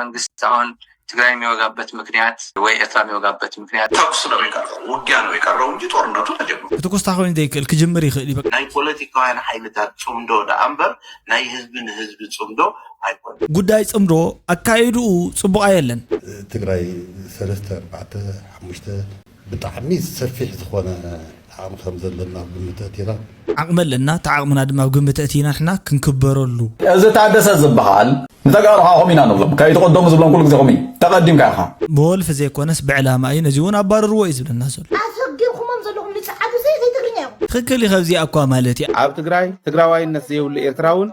መንግስቲ አሁን ትግራይ የሚወጋበት ምክንያት ወይ ኤርትራ የሚወጋበት ምክንያት ተኩስ ነው የቀረው፣ ውጊያ ነው የቀረው እንጂ ጦርነቱ ተጀምሮ ክትኩስታ ኮይኑ ዘይክእል ክጅምር ይኽእል እዩ። በቃ ናይ ፖለቲካውያን ሓይልታት ጽምዶ ደኣ እምበር ናይ ህዝቢ ንህዝቢ ጽምዶ ኣይኮነን። ጉዳይ ጽምዶ ኣካይድኡ ጽቡቕ ኣየለን። ትግራይ ሰለስተ ኣርባዕተ ሓሙሽተ ብጣዕሚ ሰፊሕ ዝኾነ ዓቕሚ ከም ዘለና ኣብ ግምት ኣእቲና። ዓቕሚ ኣለና፣ እቲ ዓቕምና ድማ ኣብ ግምት ኣእቲና ንሕና ክንክበረሉ። እዚ ታደሰ ዝበሃል ንተጋሩ ኻኹም ኢና ንብሎም። ከይትቕደሙ ዝብሎም ኩሉ ግዜ ኹም እዩ። ተቐዲምካ ኢኻ። ብወልፊ ዘይኮነስ ብዕላማ እዩ። ነዚ እውን ኣባርርዎ እዩ ዝብለና ዘሎ። ኣሰጊርኩሞም ዘለኹም ንጸዓዱ ዘይ-፣ ዘይትግርኛ ኢኹም። ትኽክል እዩ። ከብዚኣ እኳ ማለት እዩ። ኣብ ትግራይ ትግራዋይነት ዘይብሉ ኤርትራውን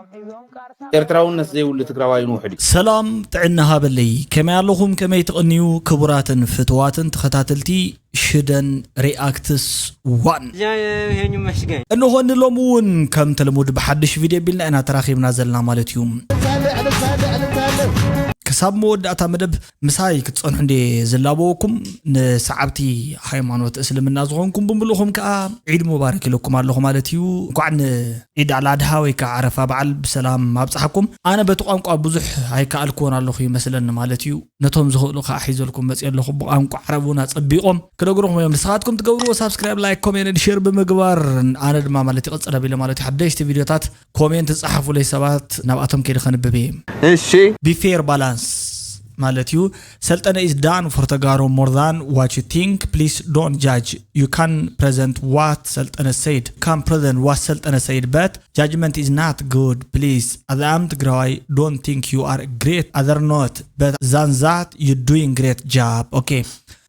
ኤርትራውነት ዘይብሉ ትግራዋይን ውሑድ እዩ። ሰላም ጥዕና ሃበለይ። ከመይ ኣለኹም? ከመይ ትቕንዩ? ክቡራትን ፍትዋትን ተኸታተልቲ ሽደን ሪኣክትስ ዋን። እዛ ይሄን ይመስገን። እንኾ ንሎሚ እውን ከም ተለሙድ ብሓድሽ ቪድዮ ቢልና ኢና ተራኺብና ዘለና ማለት እዩ። ክሳብ መወዳእታ መደብ ምሳይ ክትጸንሑ እንዴ ዝላበወኩም፣ ንሰዓብቲ ሃይማኖት እስልምና ዝኾንኩም ብምልኹም ከኣ ዒድ ሙባረክ ኢለኩም ኣለኹ ማለት እዩ። እንኳዕ ንዒድ ኣልኣድሃ ወይ ከዓ ዓረፋ በዓል ብሰላም ኣብጽሓኩም። ኣነ በቲ ቋንቋ ብዙሕ ኣይከኣልክዎን ኣለኹ ይመስለኒ ማለት እዩ። ነቶም ዝኽእሉ ከኣ ሒዘልኩም መጽእ ኣለኹ። ብቋንቋ ዓረብ እውን ኣጸቢቖም ክነግርኹም እዮም። ንስኻትኩም ትገብርዎ ሳብስክራይብ፣ ላይክ፣ ኮሜንት፣ ሼር ብምግባር ኣነ ድማ ማለት ይቐጽል ኣቢለ ማለት እዩ ሓደሽቲ ቪድዮታት ኮሜንት ጸሓፉለይ ሰባት፣ ናብኣቶም ከይደ ከንብብ እየ። እሺ። ቢ ፌር ባላንስ ማለት እዩ። ሰልጠነ is done for ተጋሩ more than what you think. Please don't judge. You can present what ሰልጠነ said. Can present what ሰልጠነ said, but judgment is not good. Please, as I'm ትግራዋይ, don't think you are great. Other not, but than that, you doing great job. Okay.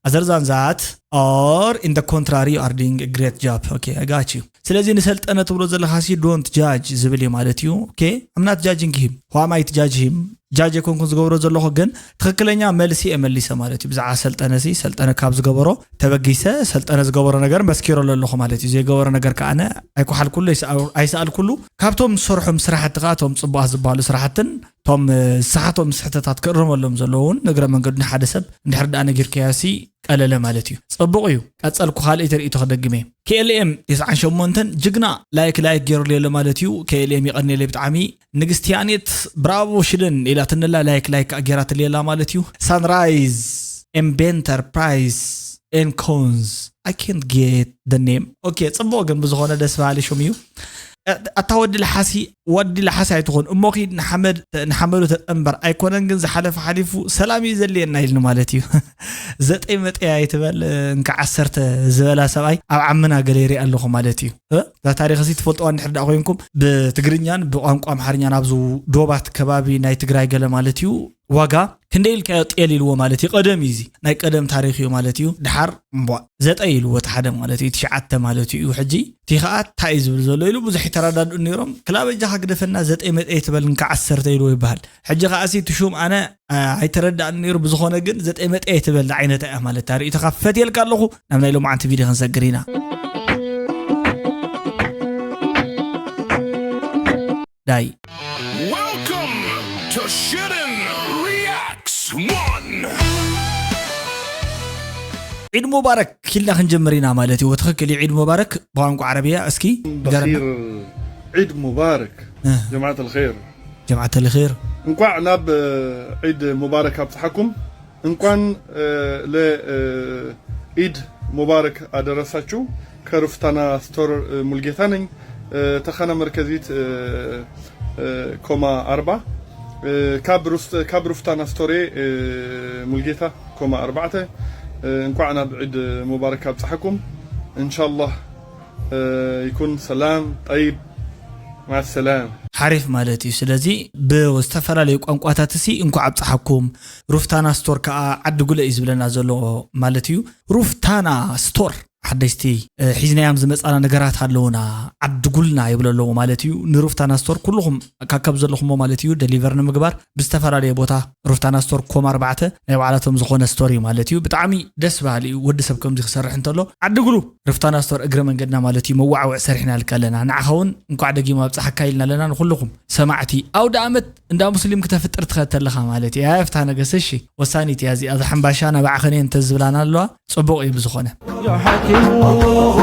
Other than that, or in the contrary, you are doing a great job. Okay, I got you. ስለዚ ንሰልጠነ ትብሎ ዘለኻ ሲ don't judge ዝብል እዩ ማለት እዩ። Okay, I'm not judging him. Why am I to judge him? ጃጅ የኮንኩን ዝገብሮ ዘለኹ፣ ግን ትኽክለኛ መልሲ እየ መሊሰ ማለት እዩ። ብዛዕባ ሰልጠነ ሲ፣ ሰልጠነ ካብ ዝገበሮ ተበጊሰ፣ ሰልጠነ ዝገበሮ ነገር መስኪረሉ ኣለኹ ማለት እዩ። ዘይገበሮ ነገር ከኣ ኣነ ኣይኮሓልኩሉ፣ ኣይሰኣ-፣ ኣይሰኣልኩሉ። ካብቶም ዝሰርሖም ስራሕቲ ከኣ፣ እቶም ጽቡቓት ዝበሃሉ ስራሕትን፣ እቶም፣ እ፣ ዝሰሓቶም ስሕተታት ክእረመሎም ዘለዎም እውን፣ ንእግረ መንገዱ ንሓደ ሰብ እንድሕር ደኣ ነጊርካዮ ሲ፣ ቀለለ ማለት እዩ። ጽቡቕ እዩ። ቀጸልኩ፣ ካልእ ትርኢቶ ክደግም እየ። ኬ ኤል ኤም ተስዓን ሸሞንተን ጅግና ላይክ ላይክ ገይሩለይ ኣሎ ማለት እዩ። ኬ ኤል ኤም የቐንየለይ ብጣዕሚ። ንግስቲ ያኔት ብራቮ ሽደን ኢላትንላ ላይክ ላይክ ከኣ ገይራትለይ ኣላ ማለት እዩ። ሳንራይዝ ኤምቤንተር ፕራይስ ኤን ኮንዝ፣ I can't get the name. ኦኬ፣ ጽቡቕ ግን ብዝኾነ ደስ በሃሊ ሽም እዩ። እ፣ ኣታ ወዲ ለሓሲ፣ ወዲ ለሓሲ ኣይትኾን እሞኺ ንሓመድ፣ ንሓመዱ ተጠንበር ኣይኮነን ግን ዝሓለፈ ሓሊፉ ሰላም እዩ ዘልየና ኢልኒ ማለት እዩ። ዘጠይ መጠይ ኣይትበል፣ እንካ ዓሰርተ ዝበላ ሰብኣይ ኣብ ዓምና ገለ ይሪኣ ኣለኹ ማለት እዩ። እ፣ እዛ ታሪኽ እዚ ትፈልጥዋ እንድሕር ደኣ ኮይንኩም ብትግርኛን ብቋንቋ ኣምሓርኛን ኣብዚ ዶባት ከባቢ ናይ ትግራይ ገለ ማለት እዩ። ዋጋ ክንደይ ኢልካዮ ጤል ኢልዎ ማለት እዩ። ቀደም እዩ እዚ፣ ናይ ቀደም ታሪኽ እዩ ማለት እዩ። ድሓር እምቧ ዘጠይ ኢልዎ እቲ ሓደ ማለት እዩ፣ ትሽዓተ ማለት እዩ። ሕጂ እቲ ኸኣ እንታይ እዩ ዝብል ዘሎ ኢሉ ብዙሕ ይተረዳድኡ ነይሮም። ክላ በጃኻ ግደፈና፣ ዘጠይ መጠይ ትበል እንካ ዓሰርተ ኢልዎ ይበሃል። ሕጂ ኸኣ ሲ እቲ ሹም ኣነ፣ ኣ፣ ኣይተረዳእን ነይሩ። ብዝኾነ ግን ዘጠይ መጠይ ትበል ዓይነት እያ ማለት እያ። ርእይቶኻ ፈትየልካ ኣለኹ። ናብ ናይ ሎማዓንቲ ቪድዮ ክንሰግር ኢና። ዳይ። Welcome to Shootin' Reacts One. ዒድ ሙባረክ ኢልና ክንጀምር ኢና ማለት እዩ። ትኽክል እዩ። ዒድ ሙባረክ ብቋንቋ ዓረብያ እስኪ ንገረና። بخير. عيد مبارك. እ። جماعة الخير. ጀማዓት ኣልኸይር። እንኳዕ ናብ፣ እ፣ ዒድ ሙባረክ ኣብጽሓኩም። እንኳን፣ እ፣ ለ፣ እ፣ ዒድ ሙባረክ ኣደረሳችሁ። ከሩፍታና ስቶር፣ እ፣ ሙልጌታ ነኝ። እ፣ ተኻና መርከዚት፣ እ፣ እ፣ ኮማ ኣርባ። እ፣ ካብ ሩፍት-፣ ካብ ሩፍታና ስቶሬ፣ እ፣ ሙልጌታ ኮማ ኣርባዕተ። እ፣ እንኳዕ ናብ ዒድ ሙባረክ ኣብጽሓኩም። እንሻላህ፣ እ፣ ይኩን ሰላም ጠይብ። ማሰላም። ሓሪፍ ማለት እዩ። ስለዚ ብዝተፈላለዩ ቋንቋታት እሲ እንኳዕ ኣብጽሓኩም። ሩፍታና ስቶር ከኣ ዓዲ ጉለ እዩ ዝብለና ዘሎ ማለት እዩ። ሩፍታና ስቶር ሓደሽቲ፣ እ፣ ሒዝናዮም ዝመጻና ነገራት ኣለዉና፣ ዓዲ ጉልና ይብሎ ኣለዉ ማለት እዩ። ንሩፍታና ስቶር ኩልኹም ካከብ ዘለኹሞ ማለት እዩ፣ ደሊቨር ንምግባር ብዝተፈላለየ ቦታ ሩፍታና ስቶር ኮም ኣርባዕተ ናይ ባዕላቶም ዝኾነ ስቶር እዩ ማለት እዩ። ብጣዕሚ ደስ በሃሊ እዩ፣ ወዲ ሰብ ከምዚ ክሰርሕ እንተሎ። ዓዲ ጉሉ ሩፍታና ስቶር እግረ መንገድና ማለት እዩ፣ መዋዕውዕ ሰሪሕናልካ ኣለና። ንዓኻ እውን እንኳዕ ደጊሙ ኣብጽሓካ ኢልና ኣለና። ንኹልኹም ሰማዕቲ፣ ኣውደ ኣመት እንዳ ሙስሊም ክተፍጥር ትኸድ ተለኻ ማለት እዩ። ኣየፍታ ነገስ፣ እሺ፣ ወሳኒት እያ እዚኣ። እዛ ሕምባሻ ናባዕኸን እየን እንተዝብላና ኣለዋ፣ ጽቡቕ እዩ ብዝኾነ።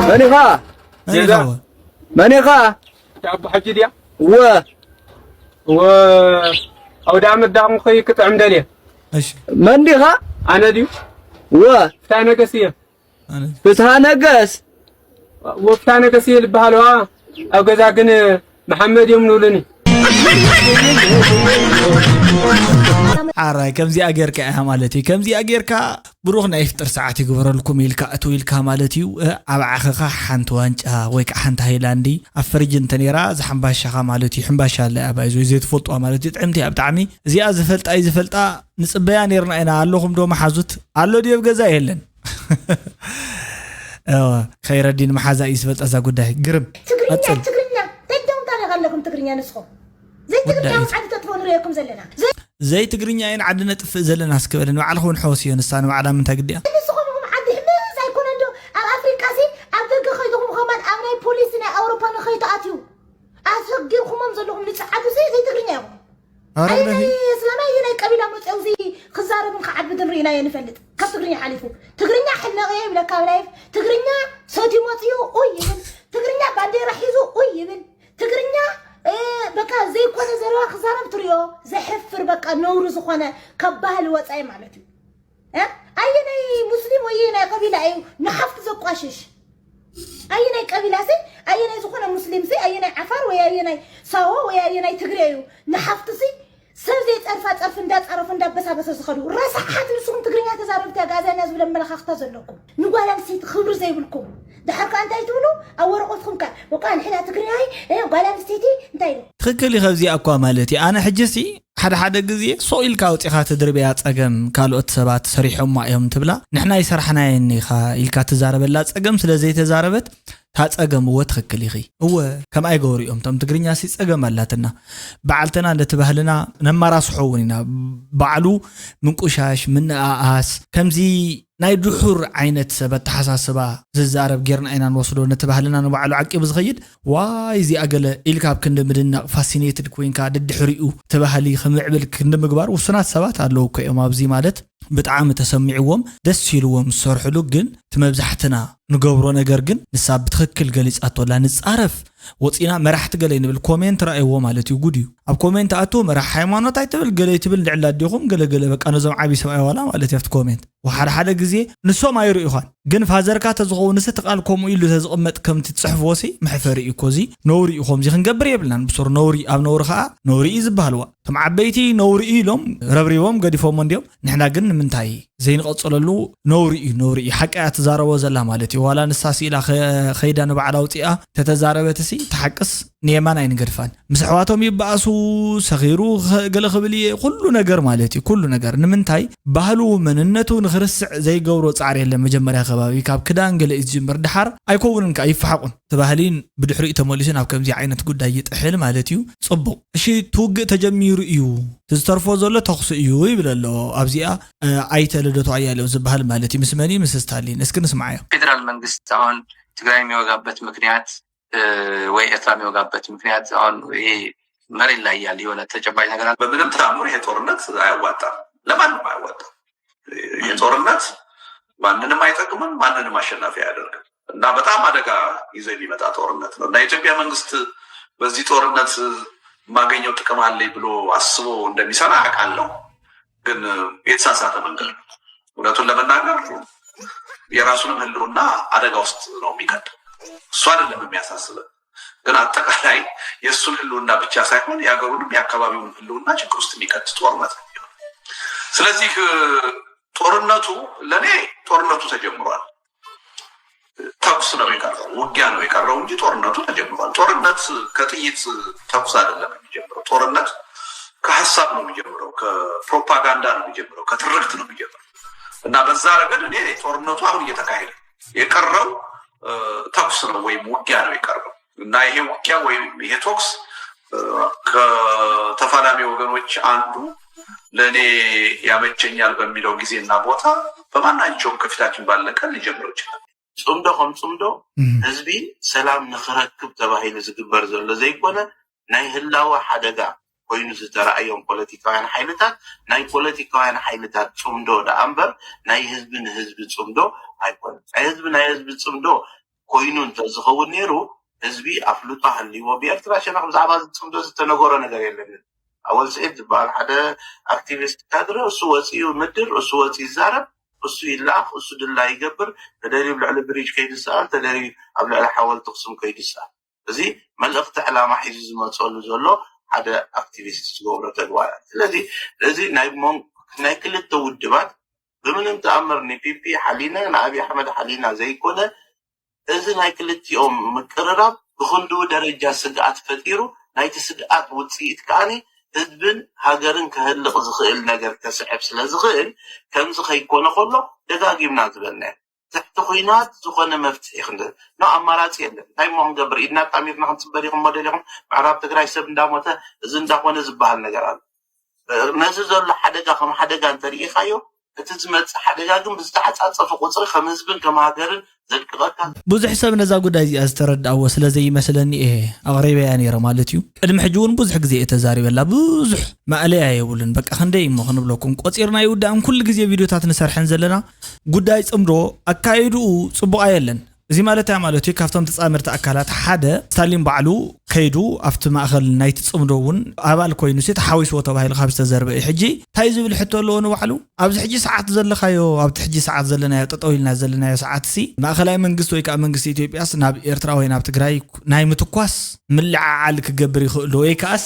መን ኢኻ? መን ኢኻ? መን ኢኻ? ዳቦ ሕጂ ድያ? እወ። እወ፣ ኣውደ ኣመት ዳኹም ኸይ ክጥዕም ደልየ። እሺ መን ዲኻ? ኣነ ድዩ? ወ ፍትሃ ነገስ እየ። ኣነ ፍትሃ ነገስ ወፍታ ነገስ እየ ዝበሃለዋ ኣብ ገዛ ግን መሓመድ እዮም ንብሉኒ። ሓራይ ከምዚኣ ጌርካ እያ ማለት እዩ። ከምዚኣ ጌርካ ብሩኽ ናይ ፍጥር ሰዓት ይግበረልኩም ኢልካ እቱ ኢልካ ማለት እዩ። እ፣ ኣብ ዓኸኻ ሓንቲ ዋንጫ ወይ ከዓ ሓንቲ ሃይላንዲ ኣብ ፈርጅ እንተ ነይራ ዝሓምባሻኻ ማለት እዩ። ሕምባሻ ኣለ ኣባይ ወይ ዘይትፈልጥዋ ማለት እዩ። ጥዕምቲ እያ ብጣዕሚ። እዚኣ ዝፈልጣ እዩ ዝፈልጣ ንጽበያ ነይርና ኢና። ኣለኹም ዶ መሓዙት? ኣሎ ድዮ ኣብ ገዛ? የለን። እወ፣ ኸይረዲን መሓዛ እዩ ዝፈልጣ እዛ ጉዳይ። ግርም ትግርኛ ቀጽል። ትግርኛ ደደም ታሪክ ኣለኩም ትግርኛ ንስኹም ዘይ ትግርኛ ወዳኢት። ዓዲ ተጥፎ ንሪእኩም ዘለና ዘይ ዘይ ትግርኛ እየን ዓዲ ነጥፍእ ዘለና እስክበለ ንባዕልኹ እውን ሕወስዮ። ንሳ ንባዕላ ምንታይ ግዲያ? ንስኹም ኢኹም ዓዲ ሕምዝ ኣይኮነ ዶ ኣብ ኣፍሪቃ ሲ ኣብ ደገ ከይድኹም ከማን ኣብ ናይ ፖሊሲ ናይ ኣውሮፓ ንኸይትኣትዩ ኣሰጊርኩሞም ዘለኹም ንፅዓዱ ሲ ዘይ ትግርኛ ኢኹም ኧረ ኣየ ብለኺ። ናይ እስላማይ ኣየ ናይ ቀቢላ መፅኦ እዚ ክዛረብን ክዓብድን ርኢናዮ ንፈልጥ ካብ ትግርኛ ሓሊፉ ትግርኛ ሕነቕዮ ይብለካ ኣብ ላይፍ ትግርኛ ሰትዩ መፅኡ ኡይ ይብል ትግርኛ ባንዴራ ሒዙ ኡይ ይብል ትግርኛ እ፣ በቃ ዘይኮነ ዘረባ ክዛረብ ትሪኦ ዘሕፍር በቃ ነውሪ ዝኾነ ካብ ባህሊ ወፃኢ ማለት እዩ እ? ኣየናይ ሙስሊም ወይ ናይ ቀቢላ እዩ ንሓፍቲ ዘቋሽሽ ኣየናይ ቀቢላ ሲ ኣየናይ ዝኾነ ሙስሊም ሲ ኣየናይ ዓፋር ወይ ኣየናይ ሳሆ ወይ ኣየናይ ትግሬ እዩ ንሓፍቲ ሲ ሰብ ዘይፀርፋ ፀርፊ እንዳፀረፉ እንዳበሳበሰ ዝኸዱ ረሳሓት ንስኹም ትግርኛ ተዛረብቲ ኣጋዛኛ ዝብል ኣመለኻኽታ ዘለኩም ንጓል ኣንስተይቲ ክብሪ ዘይብልኩም ድሓር ከ እንታይ ትብሉ ኣብ ወረቆትኩም ከ ወቃ ንሕና ትግርኛ እ፣ ጓል ኣንስተይቲ እንታይ ኢሉ ትኽክል እዩ። ከብዚኣ እኳ ማለት እዩ። ኣነ ሕጂ ሲ ሓደ ሓደ ግዜ ሶቕ ኢልካ ኣውፂኻ ትድርበያ ፀገም ካልኦት ሰባት ሰሪሖማ እዮም ትብላ ንሕና ይሰርሓናየን ኢኻ ኢልካ ትዛረበላ ፀገም ስለ ዘይተዛረበት እታ ፀገም እወ ትኽክል ኢኺ። እወ ከምኣ ይገብሩ እዮም እቶም ትግርኛ ሲ ፀገም ኣላትና በዓልትና ነቲ ባህልና ነማራስሖ እውን ኢና። ባዕሉ ምንቁሻሽ ምንኣኣስ ከምዚ ናይ ድሑር ዓይነት ሰብ ኣተሓሳስባ ዝዛረብ ጌርና ኢና ንወስዶ ነቲ ባህልና ንባዕሉ ዓቂቡ ዝኸይድ ዋይ እዚኣ ገለ ኢልካ ኣብ ክንዲ ምድናቕ ፋሲኔትድ ኮይንካ ደድሕሪኡ እቲ ባህሊ ክምዕብል ክንዲ ምግባር ውሱናት ሰባት ኣለዉ እኮ እዮም ኣብዚ ማለት ብጣዕሚ ተሰሚዕዎም ደስ ኢልዎም ዝሰርሕሉ ግን እቲ መብዛሕትና ንገብሮ ነገር ግን ንሳ ብትኽክል ገሊፃቶ ኣላ ንፃረፍ ወፂና መራሕቲ ገለ ንብል ኮሜንት ረኣይዎ ማለት እዩ ጉድ እዩ ኣብ ኮሜንት ኣቱ መራሕ ሃይማኖት ኣይትብል ገለ ትብል ንዕላ ዲኹም ገለገለ በቃ ነዞም ዓብዪ ሰብኣይ ዋላ ማለት እዩ ኣብቲ ኮሜንት ሓደ ሓደ ግዜ ንሶም ኣይርእዩኻን ግን ፋዘርካ ተዝኸውን ንስ እቲ ቃል ከምኡ ኢሉ ተዝቕመጥ ከምቲ ትፅሕፍዎ ሲ መሕፈሪ እዩ እኮ እዚ ነውሪ እዩ ከምዚ ክንገብር የብልናን ብሱር ነውሪ ኣብ ነውሪ ከዓ ነውሪ እዩ ዝበሃልዋ እቶም ዓበይቲ ነውሪ እዩ ኢሎም ረብሪቦም ገዲፎሞ እንዲዮም ንሕና ግን ንምንታይ ዘይንቐፅለሉ ነውሪ እዩ ነውሪ እዩ ሓቂ እያ ትዛረቦ ዘላ ማለት እዩ ዋላ ንሳ ስኢላ ከይዳ ንባዕላ ኣውፂኣ ተተዛረበት ሲ ተሓቅስ ንየማን ኣይንገድፋን ምስ ኣሕዋቶም ይበኣሱ ሰኺሩ ገለ ክብል እየ ኩሉ ነገር ማለት እዩ ኩሉ ነገር ንምንታይ ባህሉ መንነቱ ንክርስዕ ዘይገብሮ ፃዕሪ የለን መጀመርያ ከባቢ ካብ ክዳን ገለ እዩ ዝጅምር ድሓር ኣይከውንን ከዓ ይፈሓቁን እቲ ባህሊ ብድሕሪኡ ተመሊሱ ናብ ከምዚ ዓይነት ጉዳይ ይጥሕል ማለት እዩ ፅቡቅ እሺ ትውግእ ተጀሚሩ እዩ እቲ ዝተርፎ ዘሎ ተኹሲ እዩ ይብል ኣሎ ኣብዚኣ ኣይተ ልደቱ ኣያሌው ዝበሃል ማለት እዩ ምስ መን እዩ ምስ ስታሊን እስኪ ንስምዓዮ ፌዴራል መንግስት አሁን ትግራይ የሚወጋበት ምክንያት ወይ ኤርትራ የሚወጋበት ምክንያት አሁን ይሄ መሬት ላይ ያለ የሆነ ተጨባጭ ነገር አለ። በምንም ተአምር ይሄ ጦርነት አያዋጣም፣ ለማንም አያዋጣም። ይሄ ጦርነት ማንንም አይጠቅምም፣ ማንንም አሸናፊ አያደርግም እና በጣም አደጋ ይዞ የሚመጣ ጦርነት ነው እና የኢትዮጵያ መንግስት በዚህ ጦርነት የማገኘው ጥቅም አለኝ ብሎ አስቦ እንደሚሰራ አውቃለሁ። ግን የተሳሳተ መንገድ ነው። እውነቱን ለመናገር የራሱንም ህልውና አደጋ ውስጥ ነው የሚከተው። እሱ አይደለም የሚያሳስበን፣ ግን አጠቃላይ የእሱን ህልውና ብቻ ሳይሆን የሀገሩንም የአካባቢውንም ህልውና ችግር ውስጥ የሚከት ጦርነት ነው የሚሆነው። ስለዚህ ጦርነቱ ለእኔ ጦርነቱ ተጀምሯል። ተኩስ ነው የቀረው፣ ውጊያ ነው የቀረው እንጂ ጦርነቱ ተጀምሯል። ጦርነት ከጥይት ተኩስ አይደለም የሚጀምረው። ጦርነት ከሀሳብ ነው የሚጀምረው፣ ከፕሮፓጋንዳ ነው የሚጀምረው፣ ከትርክት ነው የሚጀምረው እና በዛ ረገድ እኔ ጦርነቱ አሁን እየተካሄደ የቀረው ተኩስ ነው ወይም ውጊያ ነው የቀረው እና ይሄ ውጊያ ወይም ይሄ ተኩስ ከተፋላሚ ወገኖች አንዱ ለእኔ ያመቸኛል በሚለው ጊዜና ቦታ በማናቸውም ከፊታችን ባለ ቀን ሊጀምረው ይችላል። ጽምዶ ከም ጽምዶ ህዝቢ ሰላም ንክረክብ ተባሂሉ ዝግበር ዘሎ ዘይኮነ ናይ ህላወ ሓደጋ ኮይኑ ዝተረኣዮም ፖለቲካውያን ሓይልታት ናይ ፖለቲካውያን ሓይልታት ጽምዶ ደኣ እምበር ናይ ህዝቢ ንህዝቢ ጽምዶ ኣይኮነን። ናይ ህዝቢ ናይ ህዝቢ ጽምዶ ኮይኑ እንተዝኸውን ነይሩ ህዝቢ ኣፍልጦ ሃልይዎ ብኤርትራ ሸነኽ ብዛዕባ እዚ ጽምዶ ዝተነገሮ ነገር የለንን። ኣወል ስዒድ ዝበሃል ሓደ ኣክቲቪስት ካድረ፣ እሱ ወፂኡ ምድር፣ እሱ ወፂኡ ይዛረብ፣ እሱ ይለኣኽ፣ እሱ ድላ ይገብር። ተደልዩ ኣብ ልዕሊ ብሪጅ ከይዱ ይሰኣል፣ ተደልዩ ኣብ ልዕሊ ሓወልቲ ኣክሱም ከይዱ ይሰኣል። እዚ መልእኽቲ ዕላማ ሒዙ ዝመፀሉ ዘሎ ሓደ ኣክቲቪስት ዝገብሮ ተግባራት። ስለዚ እዚ ናይ ክልተ ውድባት ብምንም ተኣምር ንፒፒ ሓሊና ንኣብይ ኣሕመድ ሓሊና ዘይኮነ፣ እዚ ናይ ክልቲኦም ምቅርራብ ብክንድኡ ደረጃ ስግኣት ፈጢሩ፣ ናይቲ ስግኣት ውፅኢት ከዓኒ ህዝብን ሃገርን ከህልቕ ዝኽእል ነገር ከስዕብ ስለ ዝኽእል፣ ከምዚ ከይኮነ ከሎ ደጋጊምና ዝበልናዮ ትሕቲ ኩናት ዝኾነ መፍትሒ ክንደ ኖ ኣማራፂ የለን። እንታይ እሞ ክንገብር? ኢድና ጣሚርና ክንፅበ ዲኹም ሞዴል ኢኹም? ምዕራብ ትግራይ ሰብ እንዳሞተ እዚ እንዳኾነ ዝበሃል ነገር ኣሎ። ነዚ ዘሎ ሓደጋ ከም ሓደጋ እንተሪኢኻዮ፣ እቲ ዝመፅእ ሓደጋ ግን ብዝተዓፃፀፈ ቁፅሪ ከም ህዝብን ከም ሃገርን ዘድቅቐካ። ብዙሕ ሰብ ነዛ ጉዳይ እዚኣ ዝተረድኣዎ ስለ ዘይመስለኒ እየ ኣቕሪበያ ነይረ ማለት እዩ። ቅድሚ ሕጂ እውን ብዙሕ ግዜ እየ ተዛሪበላ። ብዙሕ ማእለያ የብሉን። በቃ ክንደይ እሞ ክንብለኩም፣ ቆፂርና ይውዳእን ኩሉ ግዜ ቪድዮታት ንሰርሐን ዘለና። ጉዳይ ፅምዶ ኣካይድኡ ፅቡቕ ኣየለን። እዚ ማለት እያ ማለት እዩ፣ ካብቶም ተፃመድቲ ኣካላት ሓደ ስታሊን ባዕሉ ከይዱ ኣብቲ ማእኸል ናይቲ ፅምዶ እውን ኣባል ኮይኑ ሲ ተሓዊስዎ ተባሂሉ ካብ ዝተዘርበ እዩ። ሕጂ እንታይ ዝብል ሕቶ ኣለዎ ንባዕሉ? ኣብዚ ሕጂ ሰዓት ዘለኻዮ፣ ኣብቲ ሕጂ ሰዓት ዘለናዮ፣ ጠጠው ኢልና ዘለናዮ ሰዓት ሲ ማእኸላይ መንግስቲ ወይ ከዓ መንግስቲ ኢትዮጵያስ ናብ ኤርትራ ወይ ናብ ትግራይ ናይ ምትኳስ ምልዓዓል ክገብር ይኽእል ዶ? ወይ ከዓስ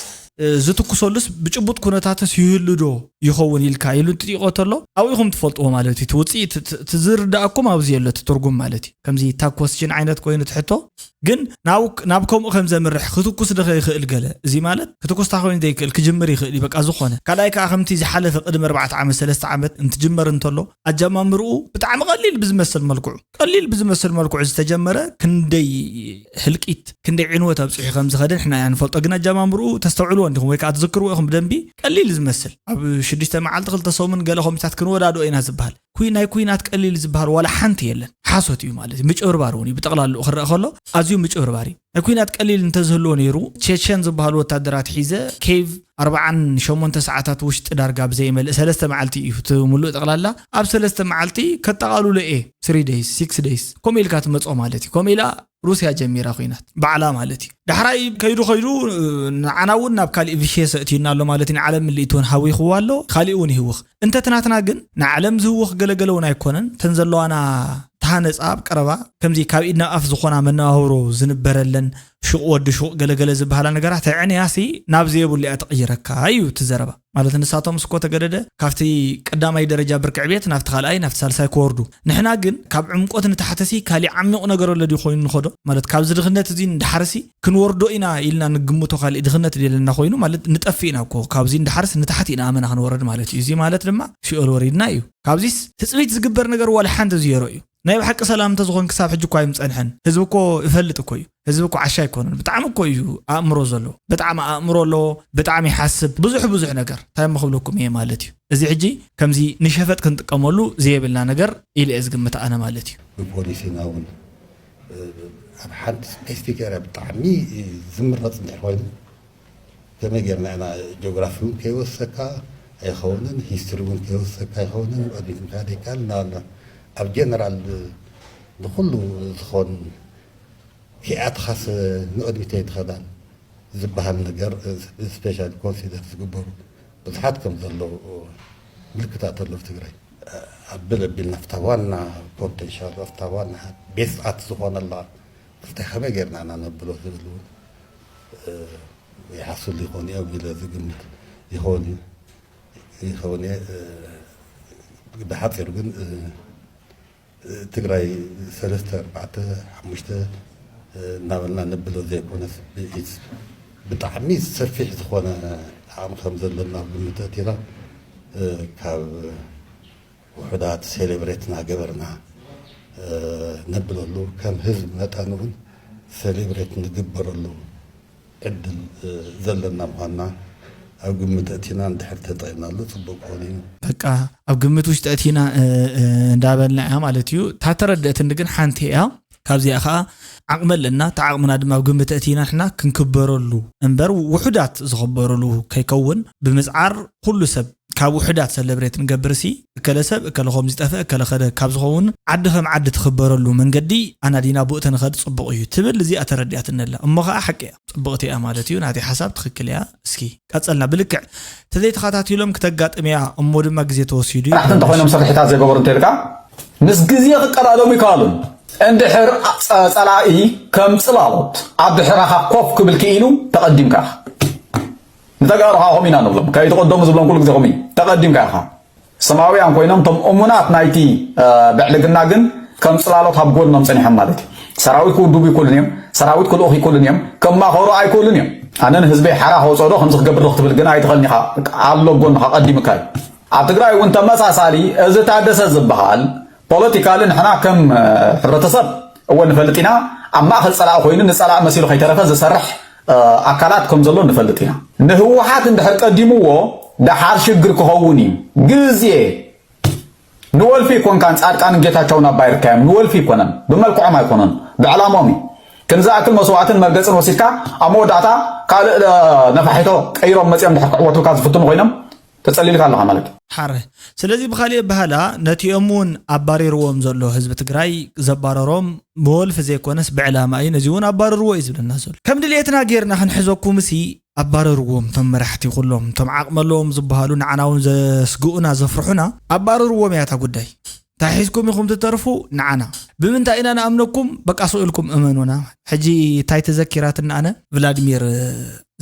ዝትኩሰሉስ ብጭቡጥ ኩነታትስ ይህሉ ዶ ይኸውን ኢልካ ኢሉ እንትጥይቆ ተሎ ኣብኢኹም ትፈልጥዎ ማለት እዩ። እቲ ውፅኢት ት- ት- ትዝርዳእኩም ኣብዚ የሎ እቲ ትርጉም ማለት እዩ። ከምዚ ታኮስችን ዓይነት ኮይኑ ትሕቶ ግን ናብ ናብ ከምኡ ከም ዘምርሕ ክትኩስ ዶ ይኽእል ገለ? እዚ ማለት ክትኩስታ ኮይኑ ዘይክእል ክጅምር ይኽእል እዩ። በቃ ዝኾነ ካልኣይ ከዓ ከምቲ ዝሓለፈ ቅድሚ ኣርባዕተ ዓመት ሰለስተ ዓመት እንትጅመር እንተሎ ኣጀማምርኡ ብጣዕሚ ቀሊል ብዝመስል መልክዑ ቀሊል ብዝመስል መልክዑ ዝተጀመረ ክንደይ ህልቂት ክንደይ ዕንወት ኣብፅሑ ከም ዝኸደ ንሕና ኢና ንፈልጦ። ግን ኣጀማምርኡ ተስተውዕልዎ እንዲኹም ወይ ከዓ ትዝክርዎ ኢኹም ብደንቢ። ቀሊል ዝመስል ኣብ ሽዱሽተ መዓልቲ ክልተ ሰሙን ገለ ኮሚታት ክንወዳድኦ ኢና ዝበሃል ኩይ ናይ ኩይናት ቀሊል ዝበሃል ዋላ ሓንቲ የለን። ሓሶት እዩ ማለት እዩ። ምጭብርባር እውን እዩ። ብጠቕላልኡ ክረአ ከሎ ኣዝዩ ምጭብርባር እዩ። ናይ ኩይናት ቀሊል እንተዝህልዎ ነይሩ ቼቸን ዝበሃሉ ወታደራት ሒዘ ኬቭ ኣርባዓን ሸሞንተ ሰዓታት ውሽጢ ዳርጋ ብዘይመልእ ሰለስተ መዓልቲ እዩ እቲ ሙሉእ ጠቕላላ። ኣብ ሰለስተ መዓልቲ ከጠቓልሎ እየ ስሪ ደይስ ሲክስ ደይስ ከምኡ ኢልካ ትመፅኦ ማለት እዩ። ከምኡ ኢላ ሩስያ ጀሚራ ኩናት ባዕላ ማለት እዩ። ዳሕራይ ከይዱ ከይዱ ንዓና እውን ናብ ካሊእ ቪሽየስ ኣእትዩና ኣሎ ማለት እዩ። ንዓለም ምልኢት እውን ሃዊኽዋ ኣሎ፣ ካሊእ እውን ይህውኽ። እንተ ትናትና ግን ንዓለም ዝህውኽ ገለገለ እውን ኣይኮነን። እተን ዘለዋና ተሃነፃ ኣብ ቀረባ ከምዚ ካብ ኢድ ናብ ኣፍ ዝኾና መነባብሮ ዝንበረለን ሹቕ ወዲ ሹቕ ገለገለ ዝበሃላ ነገራት ኣዕንያሲ ናብ ዘየብሉ እያ ትቕይረካ እዩ እቲ ዘረባ። ማለት ንሳቶም እስኮ ተገደደ ካብቲ ቀዳማይ ደረጃ ብርኪ ዕቤት ናብቲ ካልኣይ ናብቲ ሳልሳይ ክወርዱ፣ ንሕና ግን ካብ ዕምቆት ንታሕተሲ ካሊእ ዓሚቕ ነገር ኣሎ ድዩ ኮይኑ ንኸዶ? ማለት ካብዚ ድኽነት እዚ ንድሓርሲ ክንወርዶ ኢና ኢልና ንግምቶ ካልእ ድኽነት ደለና ኮይኑ ማለት ንጠፍእ ኢና እኮ ካብዚ ንድሓርስ ንታሕቲ ኢና ኣመና ክንወረድ ማለት እዩ። እዚ ማለት ድማ ሲኦል ወሪድና እዩ። ካብዚስ ትፅቢት ዝግበር ነገር ዋላ ሓንቲ ዝየሮ እዩ። ናይ ብሓቂ ሰላም እንተዝኾን ክሳብ ሕጂ እኳ ኣይምፀንሐን። ህዝቢ እኮ ይፈልጥ እኮ እዩ። ህዝቢ እኮ ዓሻ ኣይኮነን። ብጣዕሚ እኮ እዩ ኣእምሮ ዘለዎ። ብጣዕሚ ኣእምሮ ኣለዎ። ብጣዕሚ ይሓስብ። ብዙሕ ብዙሕ ነገር እንታይ እሞ ክብለኩም እየ ማለት እዩ። እዚ ሕጂ ከምዚ ንሸፈጥ ክንጥቀመሉ ዘየብልና ነገር ኢለ እየ ዝግምት ኣነ ማለት እዩ። ብፖሊሲና እውን ኣብ ሓንቲ ስፔሲፊክ ኤርያ ብጣዕሚ ዝምረፅ እንድሕር ኮይኑ ከመይ ጌርና ኢና ጂኦግራፊ እውን ከይወሰካ ኣይኸውንን ሂስትሪ እውን ከይወሰካ ኣይኸውንን ንቕድሚት ምካድ ኣይከኣል እናበልና ኣብ ጀነራል ንኩሉ ዝኾን ክኣትኻስ ንቕድሚት ኣይትኸዳን ዝበሃል ነገር ስፔሻሊ ኮንሲደር ዝግበሩ ብዙሓት ከም ዘለዉ ምልክታት ኣለዉ ትግራይ ኣብል ኣቢልና ኣብታ ዋና ፖቴንሻል ኣብታ ዋና ቤስኣት ዝኾነላ ክልተ ከመይ ጌርና ኢና ነብሎ ዝብል እውን ይሓስሉ ይኾኑ እዮም ኢለ ዝግምት ይኸውን ይኸውን እየ። ብሓፂሩ ግን ትግራይ ሰለስተ ኣርባዕተ ሓሙሽተ እናበልና ነብሎ ዘይኮነስ ብጣዕሚ ሰፊሕ ዝኾነ ዓቕሚ ከም ዘለና ግምት ኣእቲና ካብ ውሑዳት ሴሌብሬት እናገበርና ነብለሉ ከም ህዝብ መጠን እውን ሴሌብሬት ንግበረሉ ዕድል ዘለና ምዃንና ኣብ ግምት ኣእቲና እንድሕር ተጠቒምናሉ ፅቡቅ ክኾን እዩ። በቃ ኣብ ግምት ውሽጢ ኣእቲና እንዳበልና እያ ማለት እዩ። እታ ተረድእትኒ ግን ሓንቲ እያ። ካብዚኣ ከዓ ዓቕሚ ኣለና። እታ ዓቕምና ድማ ኣብ ግምት ኣእቲና ንሕና ክንክበረሉ እምበር ውሑዳት ዝኽበሩሉ ከይከውን ብምፅዓር ኩሉ ሰብ ካብ ውሕዳት ሰለብሬት ንገብር ሲ እከለ ሰብ እከለ ከም ዝጠፍእ እከለ ከደ ካብ ዝኸውን ዓዲ ከም ዓዲ ትኽበረሉ መንገዲ ኣናዲና ብኡ ተንኸድ ጽቡቕ እዩ ትብል እዚኣ ተረዲኣትኒ ኣላ። እሞ ኸኣ ሓቂ እያ፣ ጽቡቕቲ እያ ማለት እዩ። ናተይ ሓሳብ ትኽክል እያ። እስኪ ቀጸልና ብልክዕ ተዘይተኸታቲሎም ክተጋጥም እያ፣ እሞ ድማ ግዜ ተወሲዱ እዩ። መራሕቲ እንተኾይኖም ስርሒታት ዘይገበሩ እንተልካ ምስ ግዜ ክቀዳደሙ ይከኣሉን። እንድሕር ጸ- ጸላኢ ከም ጽላሎት ኣብ ድሕራኻ ኮፍ ክብል ክኢሉ ተቐዲምካ ኢኻ። ንተጋሩ ከዓ ከምኡ ኢና ንብሎም። ከይተቐደሙ ዝብሎም ኩሉ ግዜ ከምኡ እዩ። ተቐዲምካ ኢኻ። ሰማውያን ኮይኖም እቶም እሙናት ናይቲ ብዕልግና ግን ከም ጽላሎት ኣብ ጎኖም ጸኒሖም ማለት እዩ። ሰራዊት ክውድቡ ይክእሉን እዮም፣ ሰራዊት ክልእኹ ይክእሉን እዮም፣ ከማኸሩ ኣይክእሉን እዮም። ኣነ ንህዝበይ ሓራ ከውፅኦ ዶ ከምዚ ክገብር ዶ ክትብል ግን ኣይትኽእልን ኢኻ። ኣሎ ጎንኻ ቀዲምካ እዩ። ኣብ ትግራይ እውን ተመሳሳሊ እዚ ታደሰ ዝበሃል ፖለቲካሊ ንሕና ከም ሕብረተሰብ እወ ንፈልጥ ኢና። ኣብ ማእኸል ፀላኢ ኮይኑ ንፀላኢ መሲሉ ከይተረፈ ዝሰርሕ ኣካላት ከም ዘሎ ንፈልጥ ኢና። ንህወሓት እንድሕር ቀዲምዎ ደሓር ሽግር ክኸውን እዩ። ግዜ ንወልፊ ኣይኮንካን ፃድቃንን ጌታቸውን ኣባይርካዮም ንወልፊ ኣይኮነን ብመልክዖም ኣይኮነን ብዕላሞም እዩ። ክንዝኣክል መስዋእትን መርገፅን ወሲድካ ኣብ መወዳእታ ካልእ ነፋሒቶ ቀይሮም መፅኦም ድሕር ክዕወቱልካ ዝፍትኑ ኮይኖም ተፀሊልካ ኣለኻ ማለት እዩ። ሓረ ስለዚ ብኻሊእ ኣባህላ ነቲኦም እውን ኣባሪርዎም ዘሎ ህዝቢ ትግራይ ዘባረሮም ብወልፊ ዘይኮነስ ብዕላማ እዩ። ነዚ እውን ኣባርርዎ እዩ ዝብለና ዘሎ። ከም ድልየትና ጌርና ክንሕዘኩም ሲ ኣባረርዎም። እቶም መራሕቲ ኩሎም እቶም ዓቕሚ ኣለዎም ዝበሃሉ ንዓና እውን ዘስግኡና ዘፍርሑና ኣባረርዎም እያ እታ ጉዳይ። እንታይ ሒዝኩም ኢኹም ትተርፉ ንዓና? ብምንታይ ኢና ንኣምነኩም? በቃ ስቕ ኢልኩም እመኑና። ሕጂ እንታይ ተዘኪራትኒ ኣነ ቭላድሚር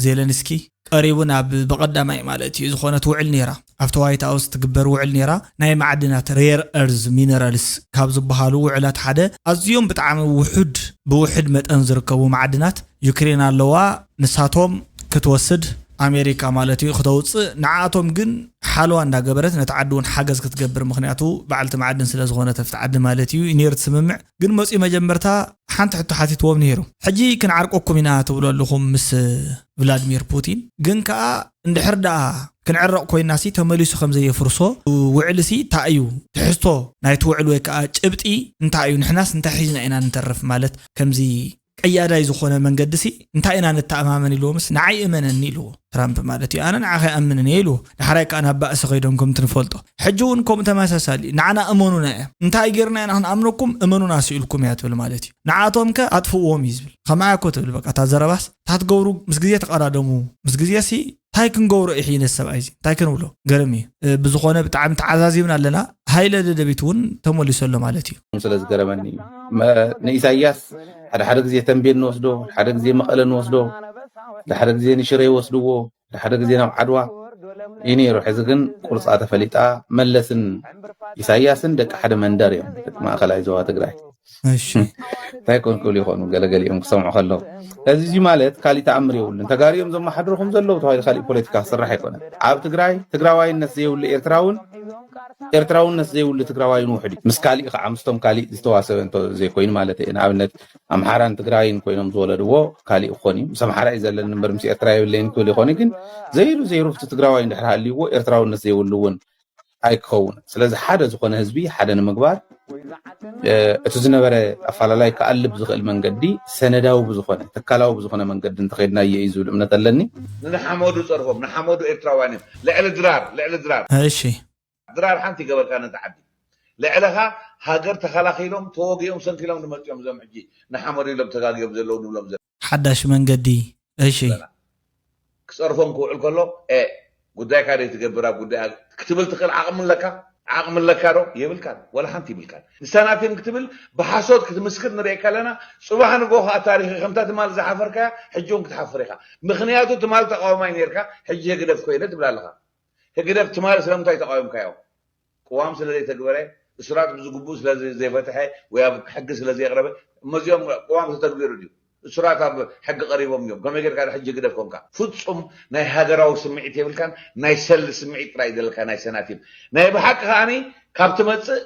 ዜለንስኪ ቀሪቡ ናብ ብቐዳማይ ማለት እዩ ዝኾነት ውዕል ነይራ ኣብቲ ዋይት ሃውስ ትግበር ውዕል ነይራ ናይ ማዕድናት ሬር እርዝ ሚነራልስ ካብ ዝበሃሉ ውዕላት ሓደ ኣዝዮም ብጣዕሚ ውሑድ ብውሕድ መጠን ዝርከቡ ማዕድናት ዩክሬን ኣለዋ ንሳቶም ክትወስድ ኣሜሪካ ማለት እዩ ክተውፅእ ንዓኣቶም ግን ሓለዋ እንዳገበረት ነቲ ዓዲ እውን ሓገዝ ክትገብር ምክንያቱ በዓልቲ ማዕድን ስለ ዝኾነት ኣብቲ ዓዲ ማለት እዩ ነይሩ ትስምምዕ ግን መፅኡ መጀመርታ ሓንቲ ሕቶ ሓቲትዎም ነይሩ ሕጂ ክንዓርቀኩም ኢና ትብሉ ኣለኹም ምስ ቭላድሚር ፑቲን ግን ከዓ እንድሕር ደኣ ክንዕረቕ ኮይና ሲ ተመሊሱ ከም ዘየፍርሶ ውዕል ሲ እንታይ እዩ ትሕዝቶ ናይቲ ውዕል ወይ ከዓ ጭብጢ እንታይ እዩ ንሕናስ እንታይ ሒዝና ኢና ንተርፍ ማለት ከምዚ ቀያዳይ ዝኾነ መንገዲ ሲ እንታይ ኢና ንተኣማመን ኢልዎምስ ንዓይ እመነኒ ኢልዎ ትራምፕ ማለት እዩ ኣነ ንዓኸ ይኣምንን እየ ኢልዎ ዳሕራይ ከዓ ናብ ባእሲ ከይዶም ከም ትንፈልጦ ሕጂ እውን ከምኡ ተመሳሳሊ ንዓና እመኑና እያ እንታይ ጌርና ኢና ክንኣምነኩም እመኑና ስኢልኩም እያ ትብል ማለት እዩ ንዓቶም ከ ኣጥፍእዎም እዩ ዝብል ከማያ እኮ ትብል በቃ እታ ዘረባስ ታትገብሩ ምስ ግዜ ተቐዳደሙ ምስ ግዜ ሲ እንታይ ክንገብሮ ኢሒነ ሰብኣይ እዚ እንታይ ክንብሎ ገርም እዩ ብዝኾነ ብጣዕሚ ተዓዛዚብና ኣለና ሃይለ ደደቢት እውን ተመሊሱ ኣሎ ማለት እዩ ስለ ዝገረመኒ እዩ ንኢሳያስ ሓደ ሓደ ግዜ ተንቤን ንወስዶ ሓደ ግዜ መቐለ ንወስዶ ሓደ ግዜ ንሽረ ይወስድዎ ሓደ ግዜ ናብ ዓድዋ እዩ ነይሩ ሕዚ ግን ቁርፃ ተፈሊጣ መለስን ኢሳያስን ደቂ ሓደ መንደር እዮም ማእኸላይ ዞባ ትግራይ እንታይ ኮን ክብሉ ይኾኑ ገለገሊኦም ክሰምዑ ከለዉ እዚ እዚ ማለት ካሊእ ተኣምር የብሉን ተጋሪኦም ዘመሓድርኹም ዘለዉ ተባሂሉ ካሊእ ፖለቲካ ክስራሕ ኣይኮነን ኣብ ትግራይ ትግራዋይነት ዘይብሉ ኤርትራውን ኤርትራውነት ዘይብሉ ትግራዋይን ውሕድ እዩ ምስ ካሊእ ከዓ ምስቶም ካሊእ ዝተዋሰበ እንተ ዘይኮይኑ ማለት እየ ንኣብነት ኣምሓራን ትግራይን ኮይኖም ዝወለድዎ ካሊእ ክኾን እዩ ምስ ኣምሓራ እዩ ዘለኒ እምበር ምስ ኤርትራ የብለይን ክብል ይኾን ግን ዘይሉ ዘይሩፍቲ ትግራዋይ እንድሕር ሃልይዎ ኤርትራውነት ዘይብሉ እውን ኣይክኸውን ስለዚ ሓደ ዝኾነ ህዝቢ ሓደ ንምግባር እቲ ዝነበረ ኣፈላላይ ክኣልብ ዝኽእል መንገዲ ሰነዳዊ ብዝኾነ ትካላዊ ብዝኾነ መንገዲ እንተኸድናዮ እዩ ዝብል እምነት ኣለኒ። ንሓመዱ ፀርፎም ንሓመዱ ኤርትራውያን እዮም ልዕሊ ድራር ልዕሊ ድራር እሺ ድራር ሓንቲ ይገበርካ ነቲ ዓዲ ልዕለኻ ሃገር ተኸላኺሎም ተወጊኦም ሰንኪሎም ንመፅኦም እዞም ሕጂ ንሓመዱ ኢሎም ተጋግዮም ዘለዉ ንብሎም ዘለና ሓዳሽ መንገዲ እሺ ክፀርፎም ክውዕል ከሎ ኤእ ጉዳይካ ደይትገብር ኣብ ጉዳይ ክትብል ትኽእል ዓቕሚ ኣለካ ዓቕሚ ኣለካ ዶ የብልካን ወላ ሓንቲ ይብልካን ንሳናትም ክትብል ብሓሶት ክትምስክር ንርእየካ ኣለና ፅባሕ ንጎ ከዓ ታሪኽ ከምታ ትማል ዝሓፈርካያ ሕጂ እውን ክትሓፍር ኢኻ ምኽንያቱ ትማል ተቃዋማይ ነርካ ሕጂ ህግደፍ ኮይነ ትብል ኣለኻ ህግደፍ ትማል ስለምንታይ ተቃዊምካዮ ቅዋም ስለ ዘይተግበረ፣ እሱራት ብዝግቡእ ስለ ዘይፈትሐ ወይ ኣብ ሕጊ ስለ ዘየቕረበ፣ እሞ እዚኦም ቅዋም ተተግቢሩ ድዩ? እሱራት ኣብ ሕጊ ቀሪቦም እዮም። ከመይ ጌርካ ሕጂ ግደፍ ኮንካ? ፍጹም ናይ ሃገራዊ ስምዒት የብልካን፣ ናይ ሰልዲ ስምዒት ጥራይ እዩ ዘለካ ናይ ሰናቲም። ናይ ብሓቂ ከኣኒ ካብ ትመጽእ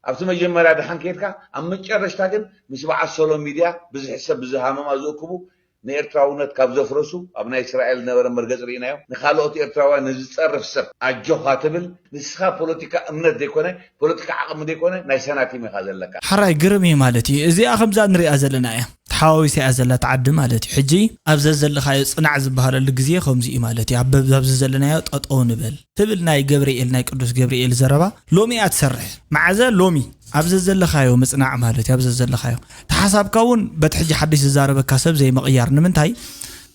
ኣብቲ መጀመርያ ደሓን ኬድካ፣ ኣብ መጨረሽታ ግን ምስ በዓል ሶሎ ሚድያ ብዝሒ ሰብ ብዝሃመማ ዝእክቡ ንኤርትራውነት ካብ ዘፍረሱ ኣብ ናይ እስራኤል ዝነበረ መርገጽ ርኢናዮ። ንኻልኦት ኤርትራውያን ንዝጸርፍ ሰብ ኣጆኻ ትብል ንስኻ ፖለቲካ እምነት ዘይኮነ ፖለቲካ ዓቕሚ ዘይኮነ ናይ ሰናቲም ኢኻ ዘለካ። ሓራይ ግርም እዩ ማለት እዩ። እዚኣ ከምዛ ንሪኣ ዘለና እያ። ሓዋዊሳ እያ ዘላ እቲ ዓዲ ማለት እዩ። ሕጂ ኣብ ዘዘለኻዮ ጽናዕ ዝበሃለሉ ግዜ ከምዚ እዩ ማለት እዩ። ኣብ፣ ኣብዚ ዘለናዮ ጠጠው ንበል ትብል ናይ ገብርኤል፣ ናይ ቅዱስ ገብርኤል ዘረባ ሎሚ እያ ትሰርሕ። መዓዘ? ሎሚ። ኣብ ዘዘለኻዮ ምጽናዕ ማለት እዩ። ኣብ ዘዘለኻዮ፣ ተሓሳብካ እውን በቲ ሕጂ ሓድሽ ዝዛረበካ ሰብ ዘይምቕያር። ንምንታይ?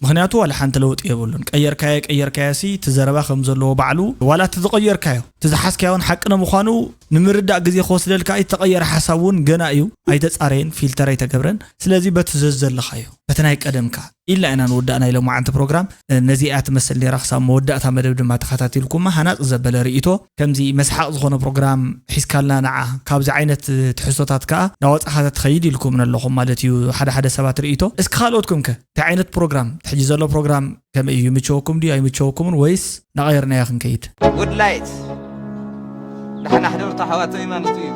ምኽንያቱ ዋላ ሓንቲ ለውጢ የብሉን። ቀየርካዮ ቀየርካዮ ሲ፣ እቲ ዘረባ ከም ዘለዎ ባዕሉ፣ ዋላ እቲ ዝቐየርካዮ፣ እቲ ዝሓዝካዮ እውን ሓቂ ንምዃኑ ንምርዳእ ግዜ ክወስደልካ እዩ። ዝተቐየረ ሓሳብ እውን ገና እዩ፣ ኣይተጻረየን፣ ፊልተር ኣይተገብረን። ስለዚ በቲ ዘዘለኻዮ፣ በቲ ናይ ቀደምካ ኢልና ኢና ንውዳእ ናይ ሎማዓንቲ ፕሮግራም። ነዚ እያ ትመስል ነይራ። ክሳብ መወዳእታ መደብ ድማ ተኸታቲልኩማ ሃናጽ ዘበለ ርእይቶ፣ ከምዚ መስሓቕ ዝኾነ ፕሮግራም ሒዝካልና ንዓ፣ ካብዚ ዓይነት ትሕዝቶታት ከኣ ናወጻኻ ትኸይድ ኢልኩም ኣለኹም ማለት እዩ ሓደ ሓደ ሰባት ርእይቶ። እስኪ ካልኦትኩም ከ እንታይ ዓይነት ፕሮግራም፣ ሕጂ ዘሎ ፕሮግራም ከመይ እዩ? ይምቸወኩም ድዩ ኣይምቸወኩምን፣ ወይስ ናቐየርናዮ ክንከይድ? ጉድ ላይት፣ ዳሕና ሕደርቱ ኣሕዋተይ ማለት እዩ።